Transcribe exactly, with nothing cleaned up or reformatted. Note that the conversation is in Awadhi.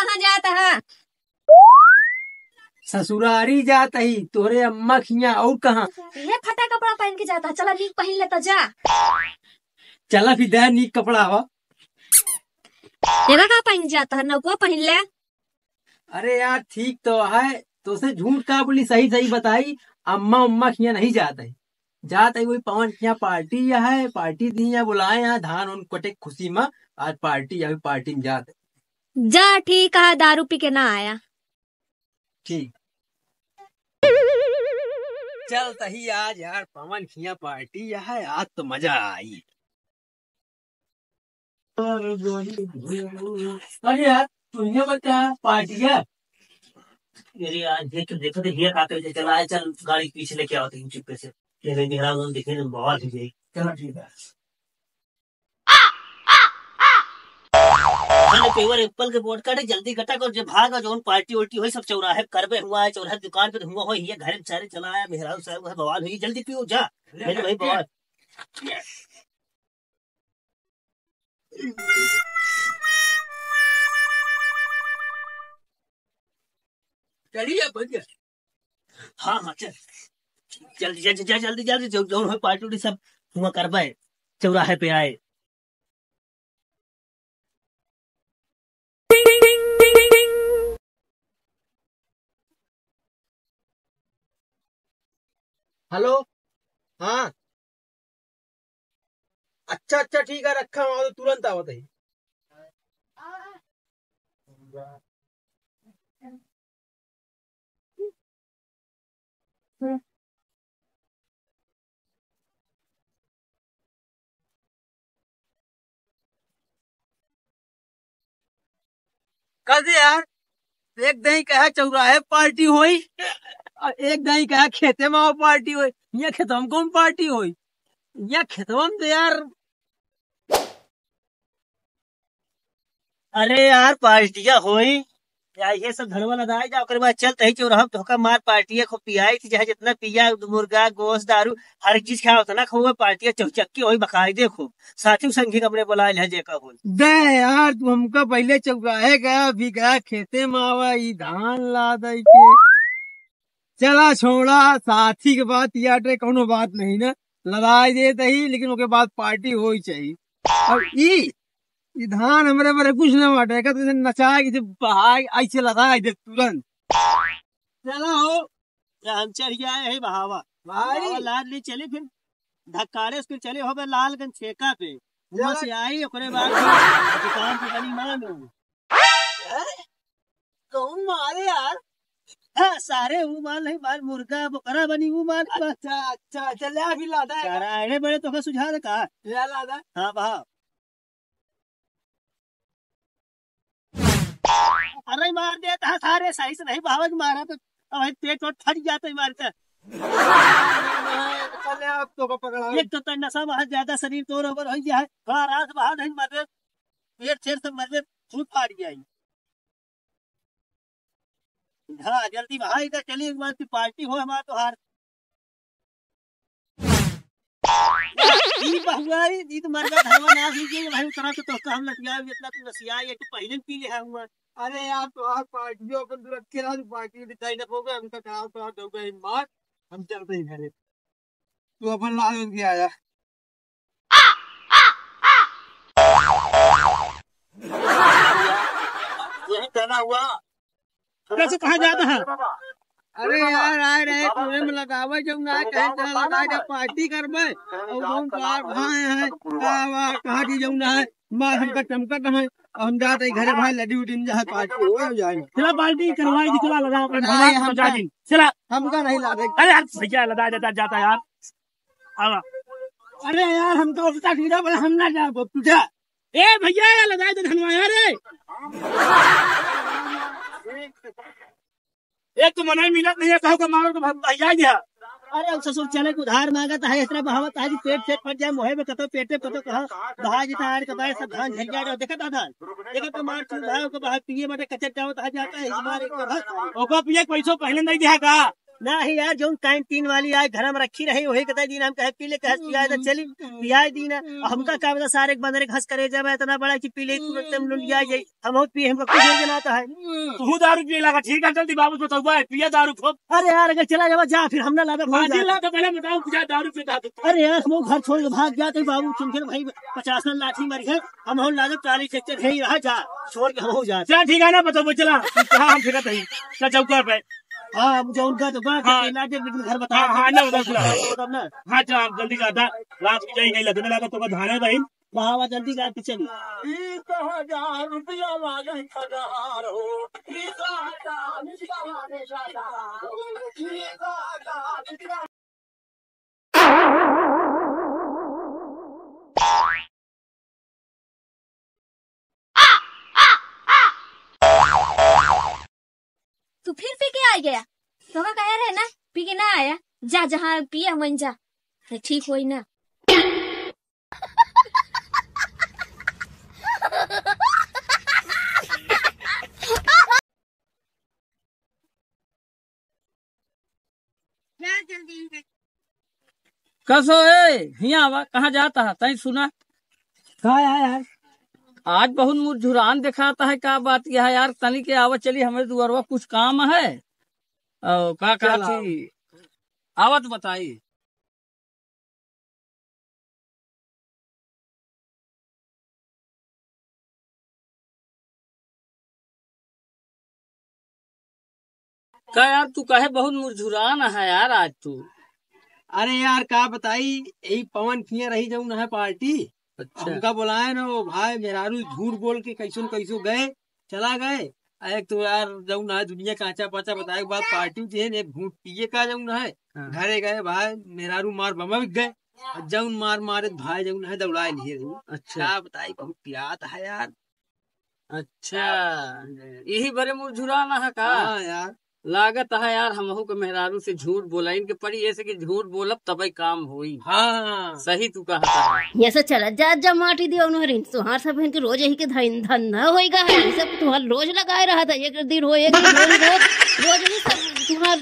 कहाँ जात है? ससुरारी जात ही, तोरे अम्मा खिया, और कहाँ? ये फटा कपड़ा पहन के जाता है, चला नीक पहन लेता जा। चला फिर दे नीक कपड़ा हो। ये का पहन जाता है, नौकुआ पहन ले। अरे यार, ठीक तो है, तोसे झूठ का बोली, सही सही बताई, अम्मा उम्मा खिया नहीं जात है, जात है वही पवन खिया पार्टी या है, पार्टी दी या बुलाए यहाँ धान उन कटे खुशी में, आज पार्टी या पार्टी में जात है। जा ठीक है, दारू पी के ना आया। ठीक। चल तही आज यार पवन खिया पार्टी या है, आज तो मजा आई। अरे यार, तू ये बता, पार्टी है? अरे यार, देख तो, देखो तो, भैया का कहते, चला आए, चल, गाड़ी पीछे लेके आओ, तुम चुप्पे से। ये देख, मेरा लोग देखे ना, बवाल हो जाए। चलो, ठीक है। खाने पेवर एप्पल के बोर्ड काटे, जल्दी गटक और जे भाग, और जौन पार्टी उल्टी होई, सब चौराहे करबे हुआ है, चौराहे दुकान पे हुआ होई, ये घर में सारे चला आया, मेहरारू साहब, वह बवाल हुई, जल्दी पियो, जा। मेरे भाई बवाल। चलिए, बढ़िया। हाँ, हाँ, चल। जल्दी, जल्दी, जल्दी, जल्दी, जल्दी, जो, जौन होई पार्टी उर्टी सब हुआ करबे, चौराहे पे आए। हेलो, हाँ, अच्छा, अच्छा, ठीक है, रखा हुआ तो तुरंत आवत है। कल से यार, एक दाई कहा चौराहे पार्टी होई, और एक दाई कहा खेते में आओ पार्टी होई। ये खेतवा में कौन पार्टी होई? ये खेतवा में तो यार। अरे यार, पार्टिया होई, या ये सब धनवा लदाई जा, ओकरे बाद चल तही चौराहा पे तोहका मार पार्टिया खूब पियाई थी, चाहे जितना पिया, मुर्गा, गोश्त, दारू, हर एक चीज खाए, उतना खाओ, पार्टिया चौचक्की होई, बकायदे खूब। साथी संगी के अपने बुलाए ले, जेका होई। दे यार, तू हमका पहले चौराहे गया, अभी गया खेते में आवा, ई धान ला दई के। चला छोड़ा, साथी के बात यार, कौनो बात नहीं ना, लदाई देत ही, लेकिन ओके बाद पार्टी होई चाहिए। अब ई, ई धान हमरे बरे कुछ ना बाटे, एकर तो नचाए के बहाई, ऐसे लगाए दे तुरंत। चला हो, या हम चढ़ गया है बहावा। भाई। बहावा लाद ले चले फिर धक्कारे से फिर चले हो बे लालगंज ठेका पे। वहाँ चला। से आई, ओकरे बाद दुकान पे बनी मानो। हैं? कौन मारे यार? हाँ, सारे वो माल नहीं, माल मुर्गा, बकरा बनी, वो माल। अच्छा, अच्छा, अच्छा, ले अभी लादा है। सारा अरे बड़े तो का सुझाव दे का? ले लादा। हाँ, बहा। अरे मार देता है सारे, सही से नहीं बहावे के मारा तो अब भाई पेट वोट फट जाता है मार के। चले आप तो को पकड़ा। एक तो तन नशा वहाँ ज्यादा शरीर तोर ओवर हो गया है। हाँ, रात बहा नहीं मर रहे, पेट छेड़ से मर रहे, खूब फाड़ गया है। हाँ, जल्दी भाई का चली एक बार की पार्टी हो हमार तोहार। ई बहुआ, ई, ई तो मर गया, धनवा नाश हो गया भाई, उतना तो तोहका हम लसिया, इतना तू लसिया, ये तो पहले पी ले है हुआ। अरे यार, तो आप पार्टियों को रखे ना, पार्टी दिखाई ना होगा, हमका खराब खराब हो गए मार, हम चलते हैं घरे। तू अपन लाल होके आया। यही कहना हुआ। कैसे कहाँ जाता है? अरे यार, आए रहे, पूरे में लगावे, जब ना कहे, तो लगा दे, पार्टी करबे। और हम तो यार भाई हैं, का वा, कहाँ की जौन है, मार हमका चमकत है, और हम जाते हैं घरे भाई, लड्डू उड्डू में जाए, पार्टी हो जाए। चला पार्टी करवाई दी, चला लगा अपन अरे भगवान को हमका, जा दिन। चला। हमका नहीं लादे। अरे यार, भैया लदा जाता, जाता यार। आवा। अरे यार, हम तो उल्टा सीधा बोला, हम ना जाब, तू जा। ए भैया, ये लदाई दे धनवा यार, रे। एक तो मनई मिलत नहीं है, कहो का मारो तो भैया गया। अरे, अब ससुर चले के उधार मांगत है, इतना बहावत है कि पेट, पेट फट जाए, मोहे में कतो पेटे, कतो कहा, बहा जी तार के बाहर सब धान झरिया जाओ, देखत है धान। देखत तो मार चूर भाई, ओके बाहर पिए बटे कचर जाओ, तो जाता है, हमारे को बस। ओको पिए पैसो पहले नहीं दिया का? नाही यार, जौन कैंटीन वाली आए घर में रखी रही, वही कहता दिन हम कहे पी ले, कहे पिया दे, चली पिया दीना। अब हमका का पता, सारे के बंदर के हंस करे जब इतना बड़ा कि पी ले, तुरंत हम लुंडिया जाई। हम बहुत पिए, हमका कुछ नहीं जनाता है। तू दारू पिए लगा, ठीक है, जल्दी बाबू बताओ भाई, पिया दारू खूब। अरे यार, अगर चला जावा जा, फिर हम ना लावे, भाग बाजी जा। ला तो पहले बताओ, क्या दारू पीता तू? अरे यार, हम घर छोड़ के भाग जाते बाबू, तुम फिर भाई पचास लाठी मारी है, हम हो लाजब चालीस ट्रैक्टर है, यहाँ जा, छोड़ के हम हो जा। चल ठीक है ना, बताओ, चला, तू कहाँ हम फिरत हई, चल चौका पे। हाँ, मुझे उनका तो बात हाँ। है, ना दे, लेकिन घर बता हाँ, हाँ, ना, उधर चला। हाँ, तब ना। हाँ, चला, आप जल्दी जाता, रात को जाई नहीं लगने लगा, तो धाने भाई। बाबा जल्दी जा, पीछे। बीस हजार रुपया मांगे हजार हो, बीस हजार, बीस हजार, बीस हजार। तू फिर पी के आ गया? तोहका कहे रहे ना, पी के ना आया, जा जहाँ पिया वहीं जा, ठीक होई ना। कसो ए, हियाँ आवा, कहाँ जाता है? तई सुना। का है यार? आज बहुत मुरझुरान दिखाता है, का बात यह है यार? तनी के आवा चली, हमें दुआरवा कुछ काम है। ओ, का चल कहत आओ। ही? आवत बताई। का यार, तू काहे बहुत मुरझुरान है यार आज तू? अरे यार, का बताई, यही पवन किया रही जौन है पार्टी। अच्छा। हमका बुलाए ना वो भाई, मेहरारू झूठ बोल के कैसो न कैसो गए, चला गए। आ एक तो यार जौन है दुनिया काचा पाचा बताए के बाद पार्टी जे है, एक घूंट पिए का जौन है, हाँ। घरे गए भाई, मेहरारू मार बमा बिक गए। आ जौन मार मारे भाई जौन है दौड़ाए लिए रही। अच्छा। का बताई, बहुत पिरात है यार। अच्छा, हाँ। यही बरे मुरझुराना है का? हाँ यार। लागत है यार, हमहू के मेहरारू से झूठ बोलाइन के पड़ी, ऐसे कि झूठ बोलब तबे काम होई। हाँ। सही तू कहत है। ये से चलत जात जा माटी दियो उन्होंने, तुहार सब इनके रोज यही के धन-, धंधा होई गा है। ये सब तुहार रोज लगाए रहा था, एक दिन हो, एक दिन हो, रोज, रोज ही सब तुहार